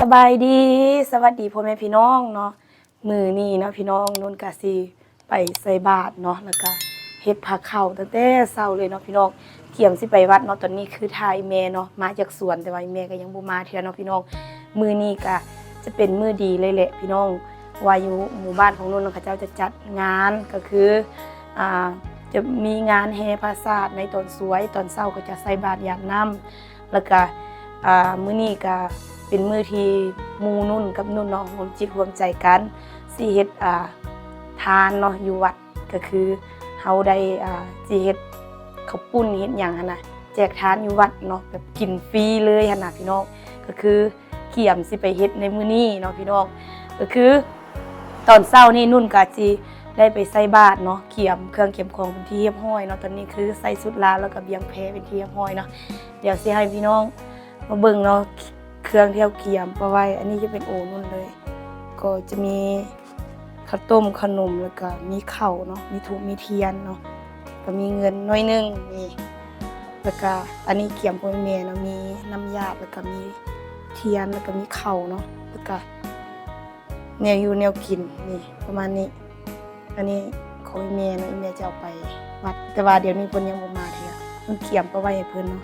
ສະບາຍດີ ສະຫວັດດີພໍ່ແມ່ພີ່ນ້ອງເນາະ. ມື້ນີ້ເນາະພີ່ນ້ອງ ນຸ່ນກະຊິໄປໃສ່ບາດເນາະ ແລ້ວກະເຮັດພາເຂົ້າຕັ້ງແຕ່ເຊົ້າເລີຍເນາະພີ່ນ້ອງ. ກຽມຊິໄປວັດເນາະ ຕອນນີ້ຄືຖ້າອີ່ແມ່ເນາະ ມາຈາກສວນ ແຕ່ວ່າອີ່ແມ່ກະຍັງບໍ່ມາເທື່ອເນາະພີ່ນ້ອງ. ມື້ນີ້ກະຈະເປັນມື້ດີເລີຍແຫຼະພີ່ນ້ອງ ວ່າຢູ່ໝູ່ບ້ານຂອງນຸ່ນເຂົາເຈົ້າຈະຈັດງານ ກະຄື ອ່າ ຈະມີງານແຫ່ພາສາດໃນຕອນສວຍ ຕອນເຊົ້າກໍຈະໃສ່ບາດຢາດນ້ຳ ແລ້ວກະ ອ່າ ມື້ນີ້ກະເປັນມື້ທີ່ໝູ່ນຸ່ນກັບນຸ່ນເນາະ ຮ່ວມຈິດຮ່ວມໃຈກັນ ຊິເຮັດ ອ່າ ທານເນາະ ຢູ່ວັດ ກະຄືເຮົາໄດ້ ອ່າ ຊິເຮັດເຂົ້າປຸ້ນເຮັດຫຍັງຫັ້ນນະ ແຈກທານຢູ່ວັດເນາະ ແບບກິນຟຣີເລີຍຫັ້ນນະພີ່ນ້ອງ. ກະຄືກຽມຊິໄປເຮັດໃນມື້ນີ້ເນາະພີ່ນ້ອງ ກະຄື ຕອນເຊົ້ານີ້ນຸ່ນກະຊິໄດ້ໄປໃສ່ບາດເນາະ ກຽມເຄື່ອງກຽມຂອງເປັນທີ່ຮຽບຮ້ອຍເນາະ. ຕອນນີ້ຄືໃສ່ຊຸດລາວ ແລ້ວກະບ່ຽງແພເປັນທີ່ຮຽບຮ້ອຍເນາະ. ດຽວຊິໃຫ້ພີ່ນ້ອງມາເບິ່ງເນາະ ເຄື່ອງທີ່ເຮົາກຽມປະໄວ້. ອັນນີ້ຈະເປັນໂອນຸ່ນເລີຍ ກໍຈະມີເຂົ້າຕົ້ມ ເຂົ້າໜົມ ແລ້ວກະມີເຂົ້າເນາະ ມີທູບ ມີທຽນເນາະ ກະມີເງິນໜ້ອຍໜຶ່ງນີ້ ແລ້ວກະອັນນີ້ກຽມຂອງແມ່ເນາະ ມີນ້ຳຢາດ ແລ້ວກະມີທຽນ ແລ້ວກະມີເຂົ້າເນາະ ແລ້ວກະ ແນວຢູ່ແນວກິນນີ້ ປະມານນີ້. ອັນນີ້ຂອງອີ່ແມ່ເນາະ ອີ່ແມ່ຈະເອົາໄປວັດ ແຕ່ວ່າດຽວນີ້ເພິ່ນຍັງບໍ່ມາເທື່ອ ເພິ່ນກຽມປະໄວ້ໃຫ້ເພິ່ນເນາະ.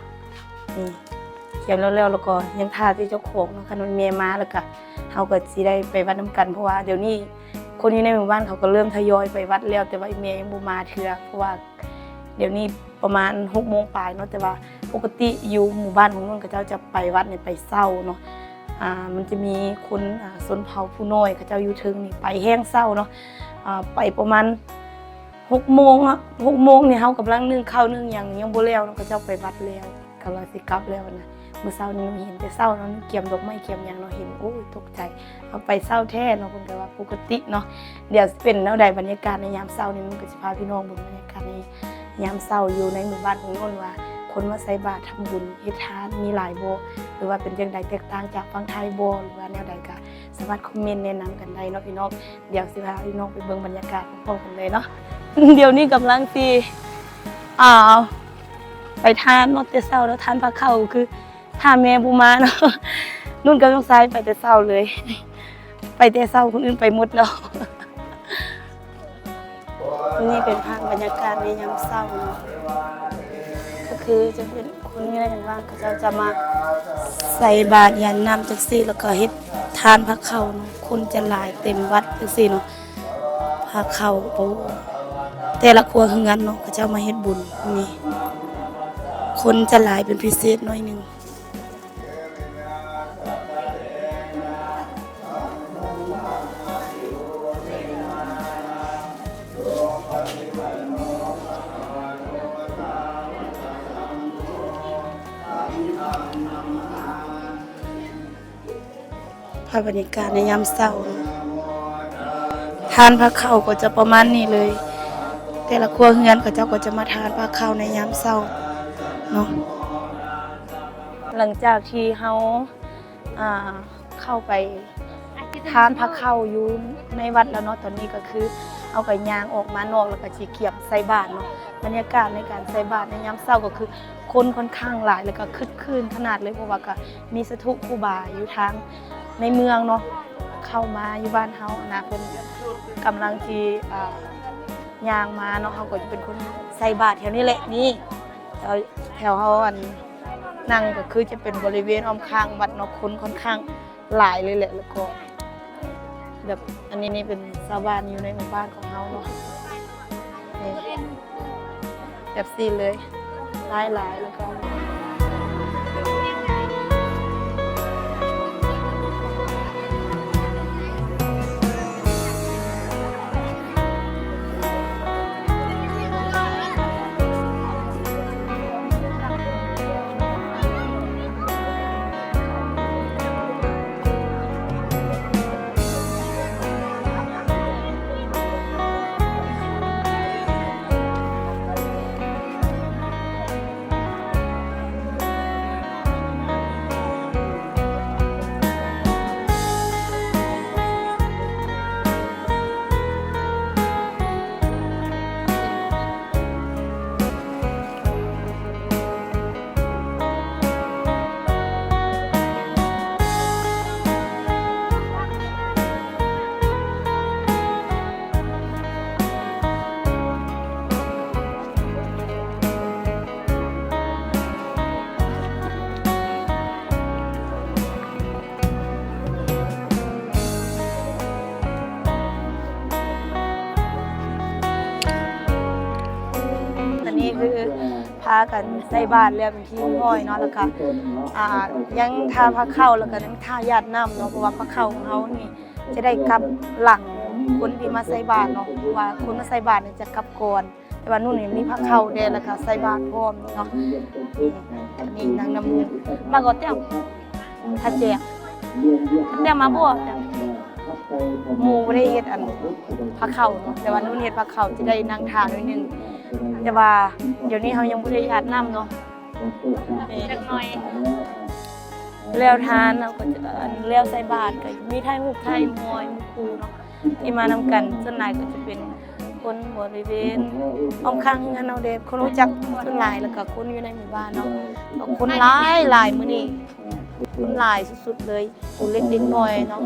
ນີ້ກຽມແລ້ວໆ ແລ້ວກໍຍັງຖ້າແຕ່ເຈົ້າຂອງເນາະ. ຄັນວ່າແມ່ມາແລ້ວກະ ເຮົາກໍຊິໄດ້ໄປວັດນຳກັນ ເພາະວ່າດຽວນີ້ຄົນຢູ່ໃນໝູ່ບ້ານເຂົາກໍເລີ່ມທະຍອຍໄປວັດແລ້ວ ແຕ່ວ່າອີ່ແມ່ຍັງບໍ່ມາເທື່ອ ເພາະວ່າ ດຽວນີ້ປະມານຫົກໂມງປາຍເນາະ ແຕ່ວ່າປົກກະຕິຢູ່ໝູ່ບ້ານຂອງນຸ່ນເຂົາເຈົ້າຈະໄປວັດນີ້ໄປເຊົ້າເນາະ. ອ່າ ມັນຈະມີຄົນ ອ່າ ຊົນເຜົ່າຜູ້ນ້ອຍເຂົາເຈົ້າຢູ່ເທິງນີ້ໄປແຮງເຊົ້າເນາະ. ອ່າ ໄປປະມານຫົກໂມງ ຫົກໂມງນີ້ເຮົາກຳລັງໜຶ້ງເຂົ້າໜຶ້ງຫຍັງຍັງບໍ່ແລ້ວເນາະ ເຂົາເຈົ້າໄປວັດແລ້ວ ກຳລັງຊິກັບແລ້ວນະ. ມື້ເຊົ້ານີ້ໜຸ່ມເຫັນແຕ່ເຊົ້າເນາະ ກຽມດອກໄມ້ກຽມຫຍັງເນາະ ເຫັນ ໂອ້ຍ ຕົກໃຈ ເຮົາໄປເຊົ້າແທ້ເນາະ ເພິ່ນກໍວ່າປົກກະຕິເນາະ. ດຽວຊິເປັນແນວໃດບັນຍາກາດໃນຍາມເຊົ້ານີ້ ໜຸ່ມກໍຊິພາພີ່ນ້ອງເບິ່ງບັນຍາກາດໃນຍາມເຊົ້າຢູ່ໃນໝູ່ບ້ານຂອງນົນວ່າ ຄົນມາໃສ່ບາດທຳບຸນເຮັດທານມີຫຼາຍບໍ່ ຫຼືວ່າເປັນຈັ່ງໃດ ແຕກຕ່າງຈາກຝັ່ງໄທບໍ່ ຫຼືວ່າແນວໃດ ກໍສາມາດຄອມເມັນແນະນຳກັນໄດ້ເນາະພີ່ນ້ອງ. ດຽວຊິພາພີ່ນ້ອງໄປເບິ່ງບັນຍາກາດພ້ອມໆກັນເລີຍເນາະ. ດຽວນີ້ກຳລັງຊິ ອ່າ ໄປທານເນາະ ແຕ່ເຊົ້າເນາະ ທານພາເຂົ້າ ຄື ຖ້າແມ່ບໍ່ມາເນາະ ນຸ່ນກັບນ້ອງຊາຍໄປແຕ່ເຊົ້າເລີຍ ໄປແຕ່ເຊົ້າ ຄົນອື່ນໄປໝົດແລ້ວ. ນີ້ເປັນພາບບັນຍາກາດໃນຍາມເຊົ້າເນາະ ກໍຄືຈະເປັນຄົນຢູ່ໃນໝູ່ບ້ານ ເຂົາເຈົ້າຈະມາໃສ່ບາດຢາດນ້ຳຈັ່ງຊີ້ ແລ້ວກໍເຮັດທານພາເຂົ້າເນາະ ຄົນຈະຫຼາຍເຕັມວັດຈັ່ງຊີ້ເນາະ. ພາເຂົ້າ ໂອ້ ແຕ່ລະຄົວເຮືອນເນາະ ເຂົາເຈົ້າມາເຮັດບຸນນີ້ ຄົນຈະຫຼາຍເປັນພິເສດໜ້ອຍໜຶ່ງ. ພາບບັນຍາກາດໃນຍາມເຊົ້າ ທານພາເຂົ້າກໍຈະປະມານນີ້ເລີຍ ແຕ່ລະຄົວເຮືອນເຂົາເຈົ້າກໍຈະມາທານພາເຂົ້າໃນຍາມເຊົ້າເນາະ. ຫຼັງຈາກທີ່ເຮົາ ອ່າ ເຂົ້າໄປທານພາເຂົ້າຢູ່ໃນວັດແລ້ວເນາະ ຕອນນີ້ກໍຄືເຮົາກໍຍ່າງອອກມານອກ ແລ້ວກໍຊິກຽມໃສ່ບາດເນາະ. ບັນຍາກາດໃນການໃສ່ບາດໃນຍາມເຊົ້າກໍຄື ຄົນຂ້ອນຂ້າງຫຼາຍ ແລ້ວກໍຄຶກຄື້ນຂະໜາດເລີຍ ເພາະວ່າກໍມີສາທຸຄູບາຢູ່ທາງໃນເມືອງເນາະ ເຂົ້າມາຢູ່ບ້ານເຮົາຫັ້ນນະ ເພິ່ນກຳລັງຊິ ອ່າ ຍ່າງມາເນາະ. ເຮົາກໍຈະເປັນຄົນໃສ່ບາດແຖວນີ້ແຫຼະ ນີ້ ແຖວ ແຖວເຮົາ ອັນ ນັ່ງກໍຄືຈະເປັນບໍລິເວນອ້ອມຂ້າງວັດເນາະ ຄົນຂ້ອນຂ້າງ ຫຼາຍເລີຍແຫຼະ ແລ້ວກໍແບບ ອັນນີ້ນີ້ເປັນຊາວບ້ານຢູ່ໃນໝູ່ບ້ານຂອງເຮົາເນາະ ນີ້ ເປັນ ແບບຊີ້ເລີຍ ຫຼາຍໆ ແລ້ວກໍ ອັນນີ້ຄືພາກັນໃສ່ບາດແລ້ວເປັນທີ່ຮຽບຮ້ອຍເນາະ ແລ້ວກະ ອ່າ ຍັງຖ້າພາເຂົ້າ ແລ້ວກະຍັງຖ້າຢາດນ້ຳເນາະ ເພາະວ່າພາເຂົ້າຂອງເຮົານີ້ຈະໄດ້ກັບຫຼັງຄົນທີ່ມາໃສ່ບາດເນາະ ເພາະວ່າຄົນມາໃສ່ບາດນີ້ຈະກັບກ່ອນ. ແຕ່ວ່າໜູນີ້ມີພາເຂົ້າແດ່ ແລ້ວກະໃສ່ບາດພ້ອມເນາະ. ນີ້ ອັນນີ້ນາງນ້ຳເງິນ ມາກໍແຕ້ມ ຖ້າແຈ້ງ ແຕ້ມມາບໍ່ ໝູ່ບໍ່ໄດ້ເຮັດອັນພາເຂົ້າເນາະ ແຕ່ວ່າໜູເຮັດພາເຂົ້າ ຈະໄດ້ນັ່ງຖ້າໜ້ອຍໜຶ່ງ ແຕ່ວ່າດຽວນີ້ເຮົາຍັງບໍ່ໄດ້ອາບນ້ຳເນາະ. ນີ້ ຈັກໜ້ອຍ ແລ້ວທານເຮົາກໍຈະ ອັນ ແລ້ວໃສ່ບາດກໍມີຖ່າຍຮູບຖ່າຍຮອຍໝູ່ຄູ່ເນາະ ທີ່ມານຳກັນ ສ່ວນຫຼາຍກໍຈະເປັນຄົນບໍລິເວນອ້ອມຂ້າງເຮືອນເຮົາເດ ຄົນຮູ້ຈັກສ່ວນຫຼາຍ ແລ້ວກໍຄົນຢູ່ໃນໝູ່ບ້ານເນາະ ກໍຄົນຫຼາຍໆ ມື້ນີ້ຄົນຫຼາຍສຸດໆ ເລີຍ ຜູ້ເລັກເດັກນ້ອຍເນາະ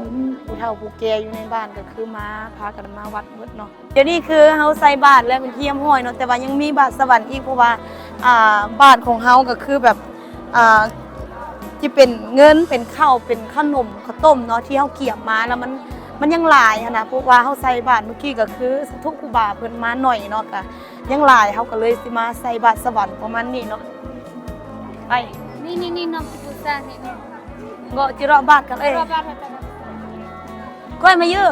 ຜູ້ເຖົ້າຜູ້ແກ່ຢູ່ໃນບ້ານກໍຄືມາ ພາກັນມາວັດໝົດເນາະ. ດຽວນີ້ຄືເຮົາໃສ່ບາດແລ້ວເປັນທີ່ຮຽບຮ້ອຍເນາະ ແຕ່ວ່າຍັງມີບາດສະຫວັນອີກ ເພາະວ່າ ອ່າ ບາດຂອງເຮົາກໍຄືແບບ ອ່າ ຈະເປັນເງິນ ເປັນເຂົ້າ ເປັນຂະໜົມ ເຂົ້າຕົ້ມເນາະ ທີ່ເຮົາກຽມມາ ແລ້ວມັນ ມັນຍັງຫຼາຍຫັ້ນນະ ເພາະວ່າເຮົາໃສ່ບາດມື້ກີ້ກໍຄືສາທຸຄູບາເພິ່ນມາໜ້ອຍເນາະ ກະຍັງຫຼາຍ ເຮົາກໍເລີຍຊິມາໃສ່ບາດສະຫວັນປະມານນີ້ເນາະ. ໄປ ນີ້ໆໆ ນ້ອງຊິປູຊາໃຫ້ ເງາະຈິເລາະບາດກັນເອີຍ ເລາະບາດໃຫ້ ຄ່ອຍມາເຢີ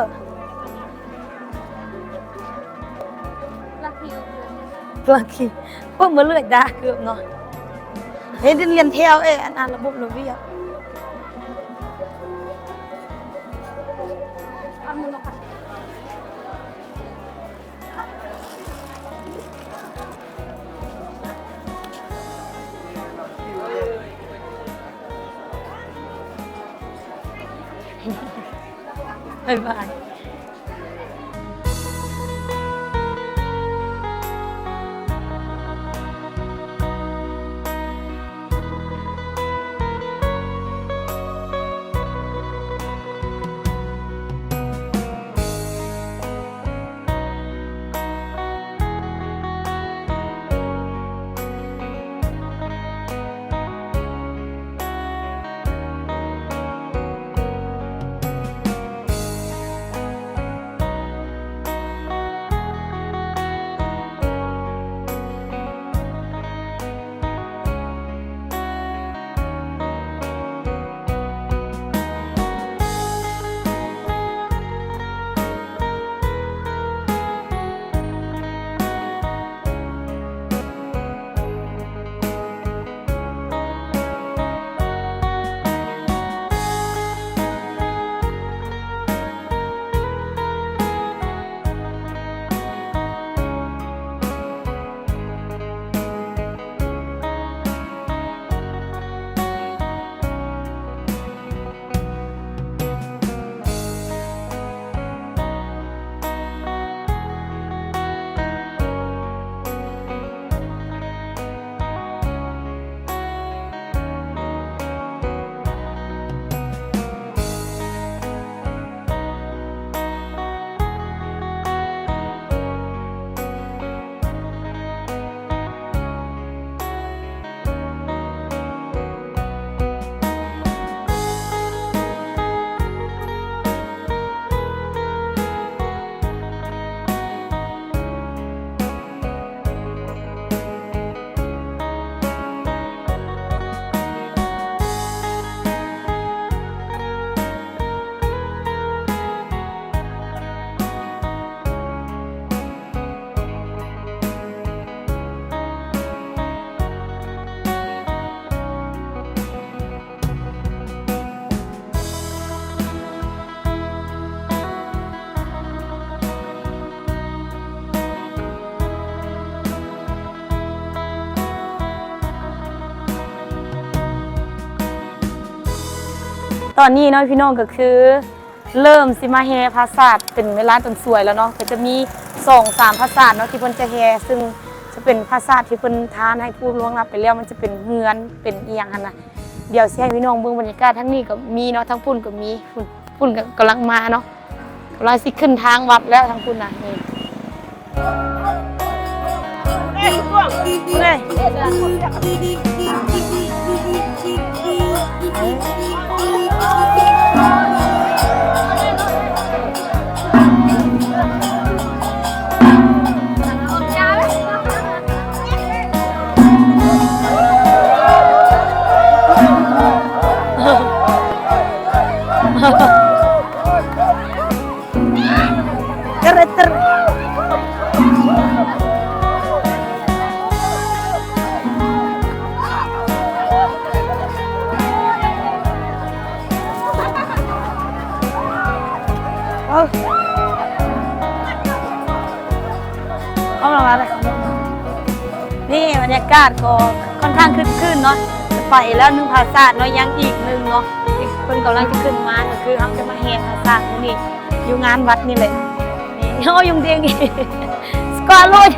ລັກຄີ ລັກຄີ ເບິ່ງມາເລື້ອຍດາເກືອບເນາະ ເຫັນລຽນແຖວເອີຍ ອັນ ອັນລະບົບລະບຽບ ອັນ ບາຍບາຍ. ຕອນນີ້ເນາະພີ່ນ້ອງ ກໍຄືເລີ່ມຊິມາແຫ່ຜາສາດ ເປັນເວລາຕອນສວຍແລ້ວເນາະ ກໍຈະມີສອງສາມຜາສາດເນາະທີ່ເພິ່ນຈະແຫ່ ຊຶ່ງຈະເປັນຜາສາດທີ່ເພິ່ນທານໃຫ້ຜູ້ລ່ວງລັບໄປແລ້ວ ມັນຈະເປັນເຮືອນເປັນອີ່ຫຍັງຫັ້ນນະ. ດຽວຊິໃຫ້ພີ່ນ້ອງເບິ່ງບັນຍາກາດ ທາງນີ້ກໍມີເນາະ ທາງພຸ້ນກໍມີ ພຸ້ນ ພຸ້ນກໍກຳລັງມາເນາະ ກຳລັງຊິຂຶ້ນທາງວັດແລ້ວ ທາງພຸ້ນນະ ນີ້. ເອົາ ເອົາລະວ່າ ນີ້ບັນຍາກາດກໍຄ່ອນຂ້າງຄຶກຄື້ນເນາະ ຈະໄປແລ້ວໜຶ່ງຜາສາດເນາະ ຍັງອີກໜຶ່ງເນາະ ເພິ່ນກຳລັງຈະຂຶ້ນມາ ກໍຄືເຮົາຈະມາແຫ່ຜາສາດມື້ນີ້ ຢູ່ງານວັດນີ້ແຫຼະ ນີ້ ໂອ້ ຍຸງເດງ ສະກວາໂລດ.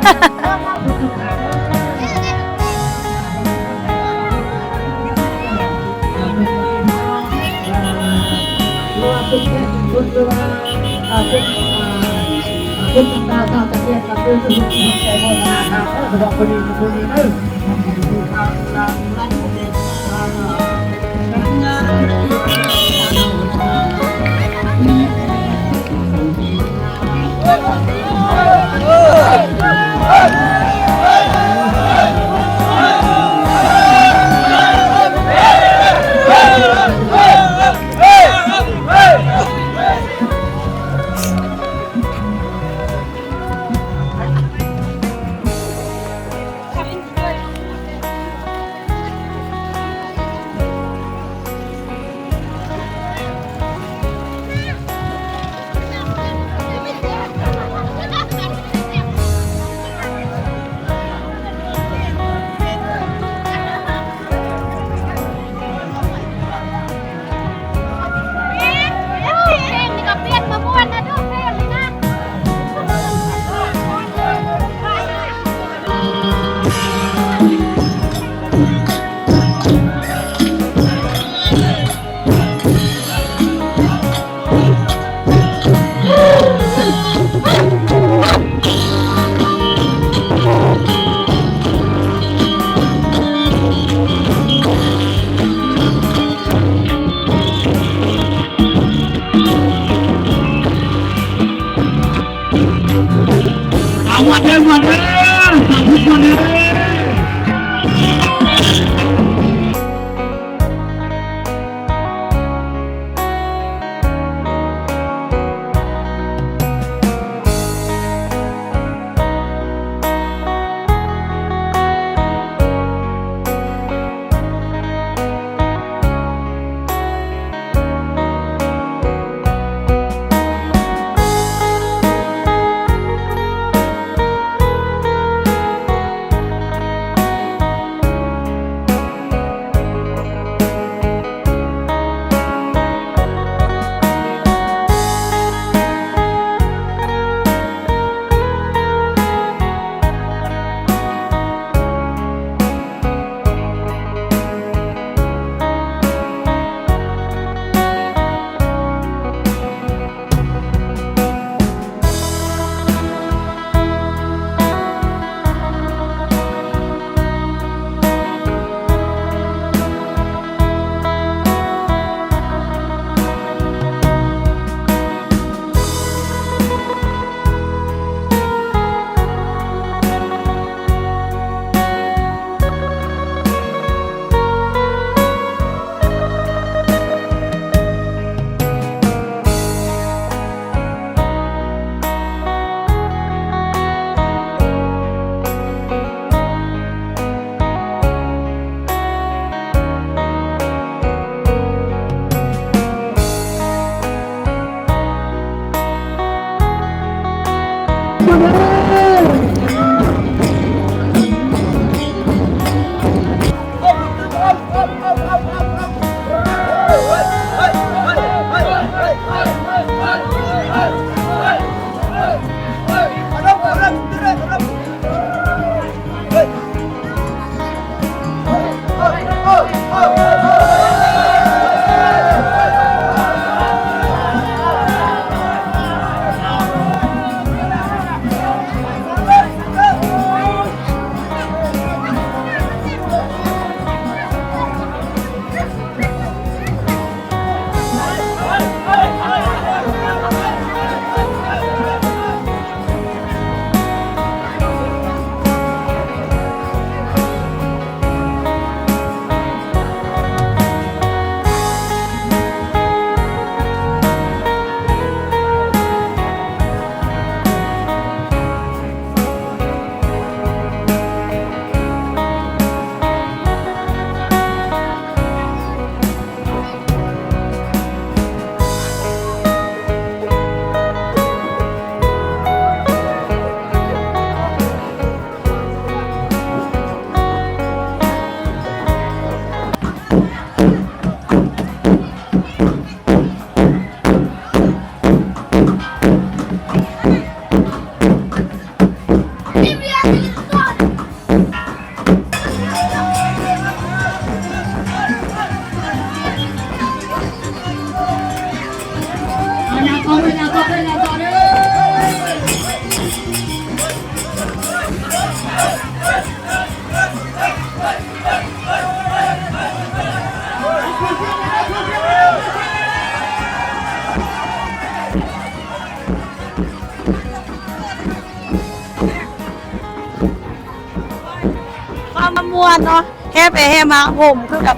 ມ່ວນເນາະ ແຫ່ໄປແຫ່ມາ ຜົມຄືແບບ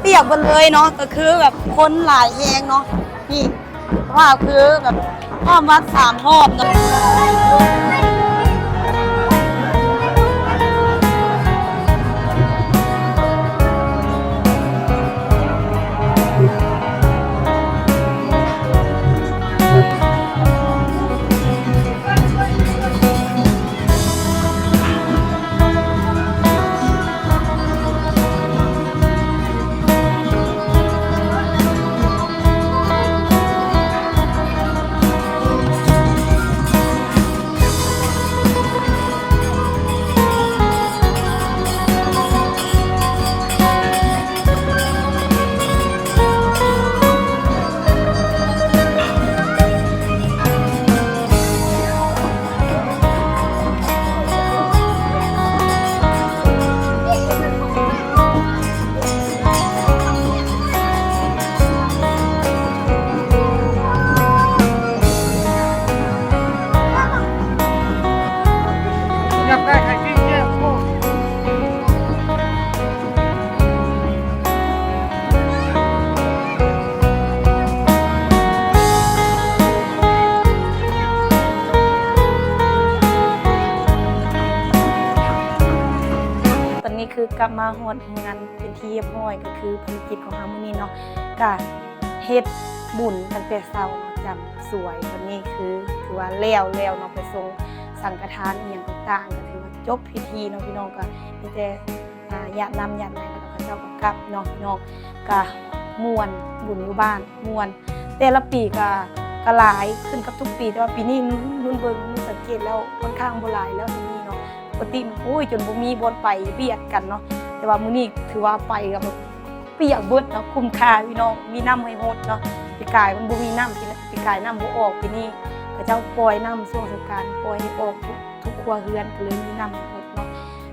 ປຽກເບິດເລີຍເນາະ ກໍຄືແບບຄົນຫຼາຍແຮງເນາະ ນີ້ ວ່າຄືແບບອ້ອມວັດສາມຮອບເນາະ. ຕອນນີ້ຄືກັບມາຮອດເຮືອນເປັນທີ່ຮຽບຮ້ອຍ ກໍຄືພາລະກິດຂອງເຮົາມື້ນີ້ເນາະ ກະເຮັດບຸນຕັ້ງແຕ່ເຊົ້າເນາະ ຈຳສວຍ ຕອນນີ້ຄືຖືວ່າແລ້ວແລ້ວເນາະ ໄປສົ່ງສັງກະທານອີ່ຫຍັງຕ່າງໆ ກໍຖືວ່າຈົບພິທີເນາະພີ່ນ້ອງ ກໍມີແຕ່ ອາ ຍາດນ້ຳຍາດໄມ້ ແລ້ວກໍເຂົາເຈົ້າກໍກັບເນາະພີ່ນ້ອງ ກະມ່ວນບຸນຢູ່ບ້ານ ມ່ວນ ແຕ່ລະປີກະ ກະຫຼາຍຂຶ້ນກັບທຸກປີ ແຕ່ວ່າປີນີ້ນຸ່ນເບິ່ງນຸ່ນສັງເກດແລ້ວ ຂ້ອນຂ້າງບໍ່ຫຼາຍແລ້ວ ປີນີ້ເນາະ ປົກກະຕິ ໂອ້ຍ ຈົນບໍ່ມີບ່ອນໄປ ບຽດກັນເນາະ ແຕ່ວ່າມື້ນີ້ຖືວ່າໄປກໍແບບປຽກເບິດເນາະ ຄຸ້ມຄ່າພີ່ນ້ອງ ມີນ້ຳໃຫ້ຫົດເນາະ ປີກາຍມັນບໍ່ມີນ້ຳ ປີກາຍນ້ຳບໍ່ອອກ ປີນີ້ເຂົາເຈົ້າປ່ອຍນ້ຳຊ່ວງສົງການ ປ່ອຍໃຫ້ອອກທຸກ ທຸກຄົວເຮືອນ ກໍເລີຍມີນ້ຳໃຫ້ຫົດເນາະ.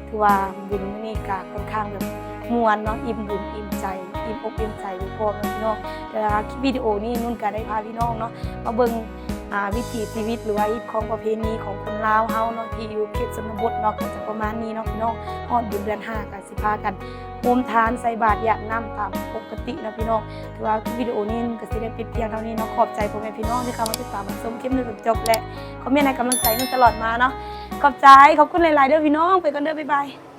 ຖືວ່າບຸນມື້ນີ້ກະຂ້ອນຂ້າງແບບມ່ວນເນາະ ອີ່ມບຸນອີ່ມໃຈ ອີ່ມອົກອີ່ມໃຈໄປພ້ອມເນາະພີ່ນ້ອງ. ແຕ່ວ່າຄລິບວິດີໂອນີ້ນຸ່ນກະໄດ້ພາພີ່ນ້ອງເນາະ ມາເບິ່ງ ອາ ວິຖີຊີວິດ ຫຼືວ່າຮີດຄອງປະເພນີຂອງຄົນລາວເຮົາເນາະ ທີ່ຢູ່ເຂດຊົນນະບົດເນາະ ກໍຈະປະມານນີ້ເນາະພີ່ນ້ອງ. ຮອດບຸນເດືອນຫ້າ ກໍຊິພາກັນໂຮມທານໃສ່ບາດຢາດນ້ຳຕາມປົກກະຕິເນາະພີ່ນ້ອງ. ຖືວ່າຄລິບວິດີໂອນີ້ກໍຊິໄດ້ປິດພຽງເທົ່ານີ້ເນາະ. ຂອບໃຈພໍ່ແມ່ພີ່ນ້ອງທີ່ເຂົ້າມາຕິດຕາມຮັບຊົມຄລິບນີ້ຈົນຈົບ ແລະ ຄອມເມັນໃຫ້ກຳລັງໃຈນຸ່ນຕະຫຼອດມາເນາະ. ຂອບໃຈ ຂອບຄຸນຫຼາຍໆເດີພີ່ນ້ອງ. ໄປກ່ອນເດີ ບາຍບາຍ.